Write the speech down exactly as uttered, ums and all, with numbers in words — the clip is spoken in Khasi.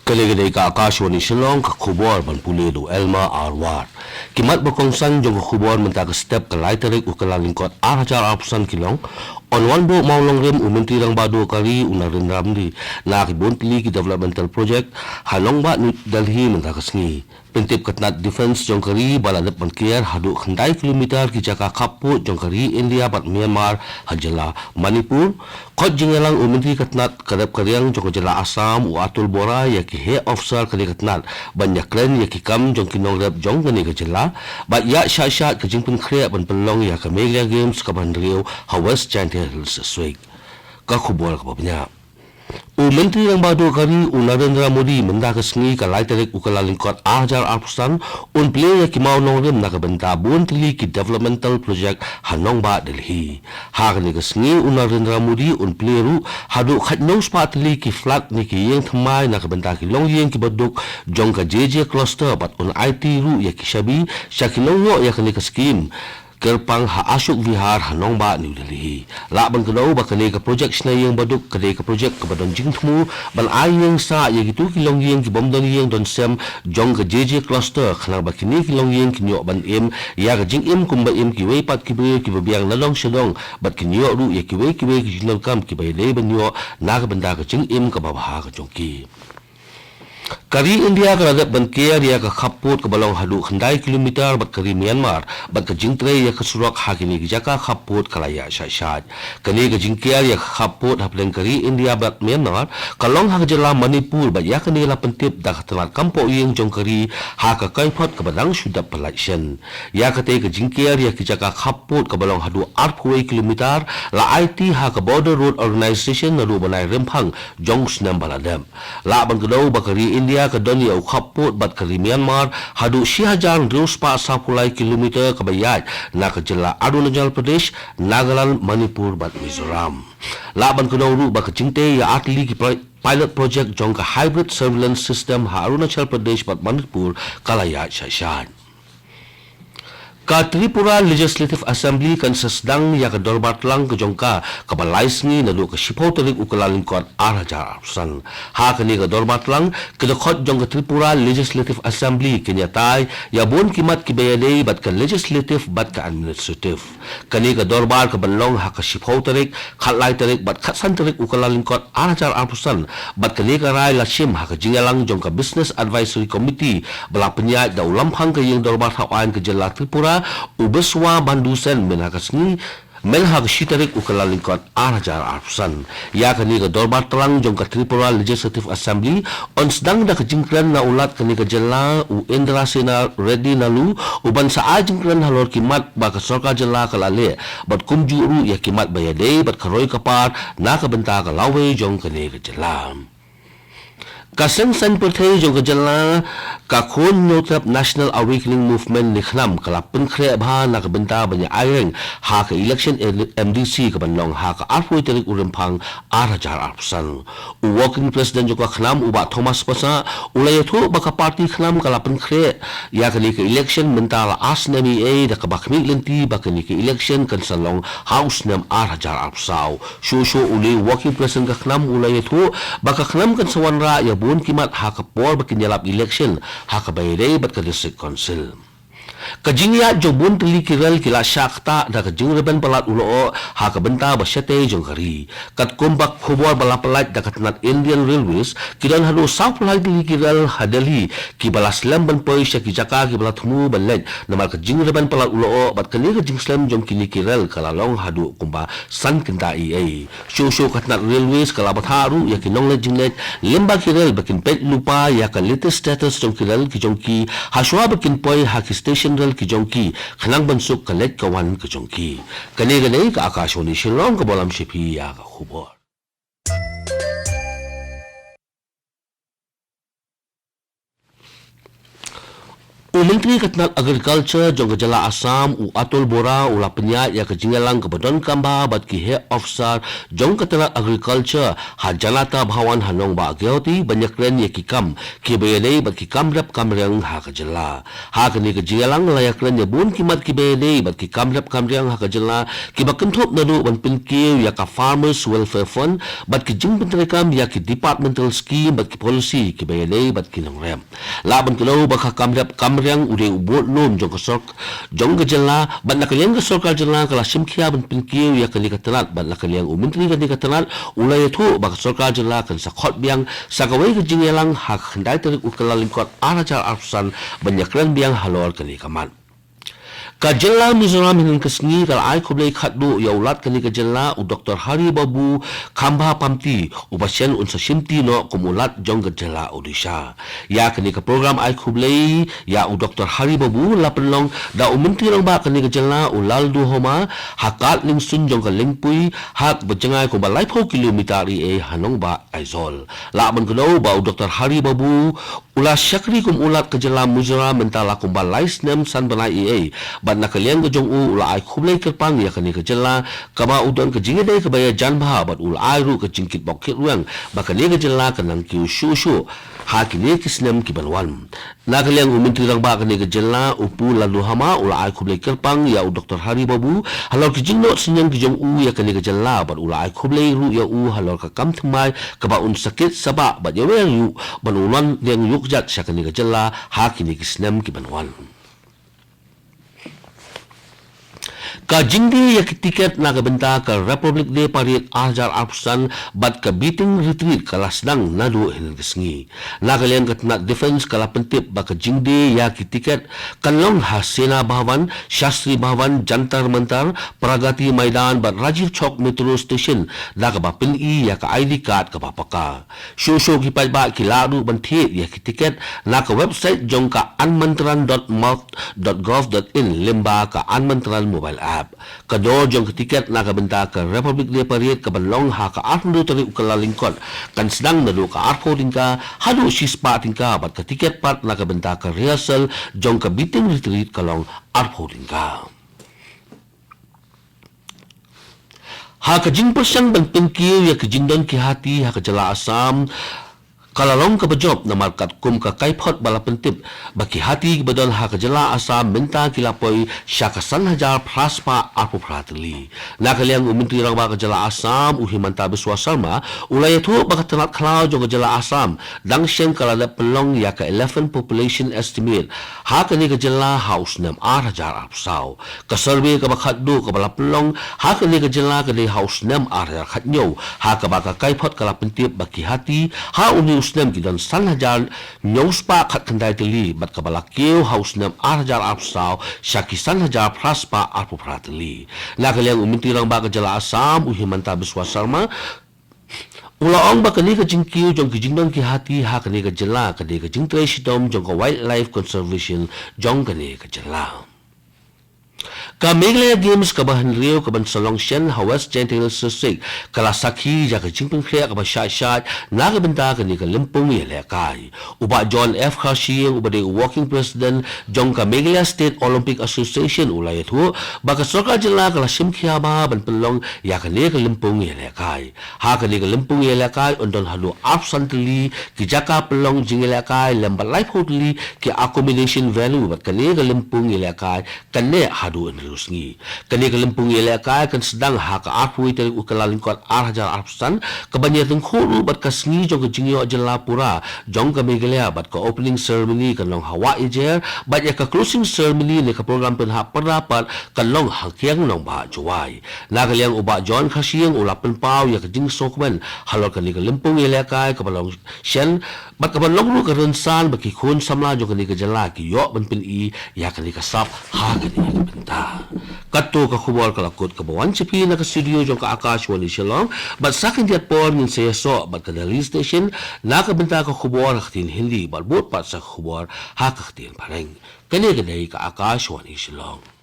Kane ka dei ka Akashvani Shillong, ka khubor ban pule da u Elma Arwar. Ki mat ba kongsan jong ka khubor mynta ka step ka lai tarik u Kyllalyngkot ar hajar arphew san ki long: Onwanboh Mawlongrim, u Myntri Rangbah Duh ka ri u Narendra Modi, na ki bun tylli ki developmental project ha nongbah New Delhi mynta ka sngi. Pyntip ka tnat defense jong ka ri ba la dep ban ker haduh khyndai kilometer ki jaka khappud jong ka ri India bad Myanmar ha jylla Manipur. Kot jingïalang u Myntri ka tnat ka rep ka riang jong ka jylla Assam u Atul Bora ïa ki heh officer kane ka tnat ban ïakren ïa ki kam jong ki nongrep jong kane ka jylla, bad ïa shah shah ka jingpynkhreh ban pynlong ïa ka Meghalaya Games kaba hynriew ha West Jaintia Hills District. Ka khubor kaba bniah. U Myntri Rangbah Duh ka ri u Narendra Modi mynta ka sngi ka lai tarik u Kyllalyngkot ar hajar arphew san un plie ïa ki mawnongrim na ka bynta bun tylli ki developmental project ha nongbah Delhi. Ha kane ka sngi u Narendra Modi un plie ruh haduh khatnoh spah tylli ki flag ne ki ïing thymmai na ka bynta ki longïing kiba duk jong ka J J Cluster bad un aiti ruh ïa ki shabi sha ki nongïoh ïa kane ka skim kyrpang ha Ashok Vihar ha nongbah New Delhi. Lah ban kdew ba kane ka project shna ïing baduk ka dei ka project kaba don jingthmu ban ai ïing sah ïa kito ki longïing ki bym don ïing don sem jong ka J J Cluster, khnang ba kine ki longïing kin ïoh ban im ïa ka jingim kumba im kiwei pat ki briew kiba biang na dong sha dong, bad kin ïoh ruh ïa kiwei kiwei ki jingdonkam kiba ïadei ban ïoh na ka bynta ka jingim kaba bha ka jong ki. Ka ri India ka la dep ban ker ïa ka khappud kaba long haduh khyndai kilometer bad ka ri Myanmar, bad ka jingtrei ïa ka surok ha kine ki jaka khappud ka la ïaid shah shah. Kane ka jingker ïa ka khappud hapdeng ka ri India bad Myanmar ka long ha ka jylla Manipur, bad ïa kane la pyntip da ka tnat kam poh ïing jong ka ri ha ka kaiphod kaba dang shu dep pynlait shen. Ïa katei ka jingker ïa ki jaka khappud kaba long haduh arphew wei kilometer la aiti ha ka Border Road Organisation naduh u bnai Rymphang jong u snem ba la dep. Lah ban kdew ba ka ri India ka don ïa u khappud bad ka ri Myanmar haduh shi hajar hynriew spah sawphew lai kilometer kaba ïaid na ka jylla Arunachal Pradesh, Nagaland, Manipur bad Mizoram. Lah ban kdew ruh ba ka jingtei ïa artylli ki pi-, pilot project jong ka Hybrid Surveillance System ha Arunachal Pradesh bad Manipur ka la ïaid shah shah. Ka Tripura Legislative Assembly kan sa sdang ïa ka dorbar tlang ka jong ka kaba lai sngi naduh ka shiphew tarik u Kyllalyngkot ar hajar arphew san. Ha kane ka dorbar tlang, ki dkhot jong ka Tripura Legislative Assembly kin ïatai ïa bun ki mat kiba ïadei bad ka legislative bad ka administrative. Kane ka dorbar kaban long ha ka shiphew tarik, khatlai tarik bad khatsan tarik u Kyllalyngkot ar hajar arphew san, bad kane ka rai la shim ha ka jingïalang jong ka Business Advisory Committee ba la pynïaid da u Lamphang ka Ïing Dorbar Thaw Aiñ ka jylla Tripura, u Biswa Bandhu Sen, mynha ka sngi, mynha ka shi tarik u Kyllalyngkot ar hajar arphew san. Ïa kane ka dorbar tlang jong ka Tripura Legislative Assembly yn sdang da ka jingkren na u Lat kane ka jylla u Indrasena Reddy Nallu, uban sa ai jingkren halor ki mat ba ka sorkar jylla ka la leh bad kumjuh ruh ïa ki mat ba ïadei bad ka roi ka par na ka bynta ka lawei jong kane ka jylla. Ka Seng Saiñ Pyrthei jong ka jylla, ka Khun Hynñiewtrep National Awakening Movement ne KHNAM ka la pynkhreh bha na ka bynta ban ïa aireng ha ka election M D C kaban long ha ka arphew tarik u Rymphang ar hajar arphew san. U Working President jong ka KHNAM u Bah Thomas Passah u la ïathuh ba ka party KHNAM ka la pynkhreh ïa kane ka election mynta la ar snem eiei, da kaba khmih lynti ba kane ka election kan sa long ha u snem ar hajar arphew saw. Shuh shuh u lei u Working President ka KHNAM u la ïathuh ba ka KHNAM kan sa wanrah ïa bun ki mat ha ka por ba kin ïalap election ha kaba ïadei bad ka District Council. Ka jingïaid jong bun tylli ki rel ki la shah ktah da ka jingrben palat u lyoh ha ka bynta ba shatei jong ka ri. Katkum ba ka khubor ba la pyllait da ka tnat Indian Railways, ki don haduh sawphew lai tylli ki rel ha Delhi kiba la slem ban poi sha ki jaka kiba la thmu ban leit namar ka jingrben palat u lyoh, bad kane ka jingslem jong kine ki rel ka la long haduh kumba san kynta eiei. Shuh shuh ka tnat Railways ka la bthah ruh ïa ki nongleit jingleit lyngba ki rel ba kin peit lypa ïa ka latest status jong ki rel ki jong ki hashwa ba kin poi ha ki station rel ki jong ki, khnang ban suk ka leit ka wan ka jong ki. Kane ka dei ka Akashvani Shillong kaba lam sha phi ïa ka khubor. U Myntri ka tnat Agriculture jong ka jylla Assam, u Atul Bora, u la pynïaid ïa ka jingïalang kaba donkam bha bad ki heh officer jong ka tnat Agriculture ha Janata Bhawan ha nongbah Guwahati ban ïakren ïa ki kam kiba ïadei bad ki kam rep kam riang ha ka jylla. Ha kane ka jingïalang la ïakren ïa bun ki mat kiba ïadei bad ki kam rep kam riang ha ka jylla, kiba kynthup naduh ban pynkiew ïa ka Farmers Welfare Fund bad ki jingpyntreikam ïa ki departmental scheme bad ki policy kiba ïadei bad ki nongrep. Lah ban kdew ba ka kam rep kam riang u dei u budlum jong ka sork-, jong ka jylla, bad na ka liang ka sorkar jylla ka la shim khia ban pynkiew ïa kane ka tnat, bad na ka liang u myntri kane ka tnat u la ïathuh ba ka sorkar jylla kan sa khot biang sa kawei ka jingïalang ha ka khyndai tarik u Kyllalyngkot ar hajar arphew san ban ïakren biang halor kane ka mat. Ka jylla Mizoram hynnin ka sngi ka la ai khublei khatduh ïa u Lat kane ka jylla, u Doktor Hari Babu Khambhapamti, uba shen un sa shimti noh kum u Lat jong ka jylla Odisha. Ïa kane ka program ai khublei ïa u Doktor Hari Babu la pynlong da u Myntri Rangbah kane ka jylla, u Lalduhoma, ha kad lyngsun jong ka Lyngpui, ha kaba jngai kumba laiphew kilometer eiei ha nongbah Aizawl. Lah ban kdew ba u Doktor Hari Babu u la shakri kum u Lat ka jylla Mizoram mynta la kumba lai snem san bnai eiei, bad na ka liang ka jong u u la ai khublei kyrpang ïa kane ka jylla, kaba u don ka jingïadei kaba ïajan bha, bad u la ai ruh ka jingkitbok kitrwiang ba kane ka jylla kan nang kiew shuh shuh ha kine ki snem ki ban wan. Na ka liang u Myntri Rangbah kane ka jylla, u Pu Lalduhoma, u la ai khublei kyrpang ïa u Doktor Hari Babu halor ki jingnoh synñiang ki jong u ïa kane ka jylla, bad u la ai khublei ruh ïa u halor ka kam thymmai kaba un sa kit sa bah bad ïawer ruh ban wan liang ïuh kjat sha kane ka jylla ha kine ki snem ki ban wan. Ka jingdie ïa ki tiket na ka bynta ka Republic Day Parade ar hajar arphew san bad ka Beating Retreat ka la sdang naduh hynnin ka sngi. Na ka liang ka tnat Defence ka la pyntip ba ka jingdie ïa ki tiket kan long ha Sena Bhawan, Shastri Bhawan, Jantar Mantar, Pragati Maidan bad Rajiv Chowk Metro Station, da kaba pyni ïa ka I D card kaba paka. Shuh shuh ki paidbah ki lah ruh ban thied ïa ki tiket na ka website jong ka amantran dot mart dot gov dot in lyngba ka Amantran mobile app. Ka dor jong ka tiket na ka bynta ka Republic Day Parade ka ban long ha ka arphew hynriew tarik u Kyllalyngkot kan sdang naduh ka arphew tyngka haduh shispah tyngka, bad ka tiket pat na ka bynta ka rehearsal jong ka Beating Retreat ka long arphew tyngka. Ha ka jingpyrshang ban pynkiew ïa ka jingdon ki hati ha ka jylla Assam, ka la long kaba jop namar katkum ka kaiphod ba la pyntip ba ki hati kiba don ha ka jylla Assam mynta ki la poi sha ka san hajar phra spah arphew phra tylli. Na ka liang u Myntri Rangbah ka jylla Assam, u Himanta Biswa Sarma, u la ïathuh ba ka tnat khlaw jong ka jylla Assam dang shen ka la dep pynlong ïa ka Elephant Population Estimate ha kane ka jylla ha u snem ar hajar arphew saw. Ka survey kaba khatduh kaba la pynlong ha kane ka jylla ka dei ha u snem ar hajar khathynñiew, ha kaba ka kaiphod ka la pyntip ba ki hati ha une u snem ki don san hajar hynñiew spah khatkhyndai tylli, bad kaba la kiew ha u snem ar hajar arphew saw sha ki san hajar phra spah arphew phra tylli. Na ka liang u Myntri Rangbah ka jylla Assam, u Himanta Biswa Sarma, u la ong ba kane ka jingkiew jong ki jingdon ki hati ha kane ka jylla ka dei ka jingtrei shitom jong ka Wildlife Conservation jong kane ka jylla. Ka Meghalaya Games kaba hynriew ka ban sa long shen ha West Jaiñtia Hills District ka la sakhi ïa ka jingpynkhreh kaba shait shait na ka bynta kane ka lympung ïalehkai. U Bah John F Kharshiing, uba dei u Working President jong ka Meghalaya State Olympic Association, u la ïathuh ba ka sorkar jylla ka la shim khia bha ban pynlong ïa kane ka lympung ïalehkai. Ha kane ka lympung ïalehkai yn don haduh arphew san tylli ki jaka pynlong jingïalehkai lem bad laiphew tylli ki accommodation venue, bad kane ka lympung ïalehkai kan neh haduh hynriew sngi. Kane ka lympung ïalehkai kan sdang ha ka arphew wei tarik u Kyllalyngkot ar hajar arphew san, ka ban ïatyngkhuh ruh bad ka sngi jong ka jingïoh jylla pura jong ka Meghalaya, bad ka opening ceremony kan long ha Wah Ïajer, bad ïa ka closing ceremony ne ka program pynhap pyrda pat kan long ha Kiang Nangbah Jowai. Na ka liang u Bah John Kharshiing u la pynpaw ïa ka jingsngewkmen halor kane ka lympung ïalehkai kaba long shen, bad ka ban long ruh ka rynsan ba ki khun samla jong kane ka jylla ki ïoh ban pyni ïa kane ka sap ha kane ka bynta. Kato ka khubor ka la kut kaba wan sha phi na ka studio jong ka Akashvani Shillong, bad sa khyndiat por ngin sa ïasoh bad ka Delhi Station na ka bynta ka khubor ha ka ktien Hindi, bad bud pat sa ka khubor ha ka ktien Phareng. Kane ka dei ka Akashvani Shillong.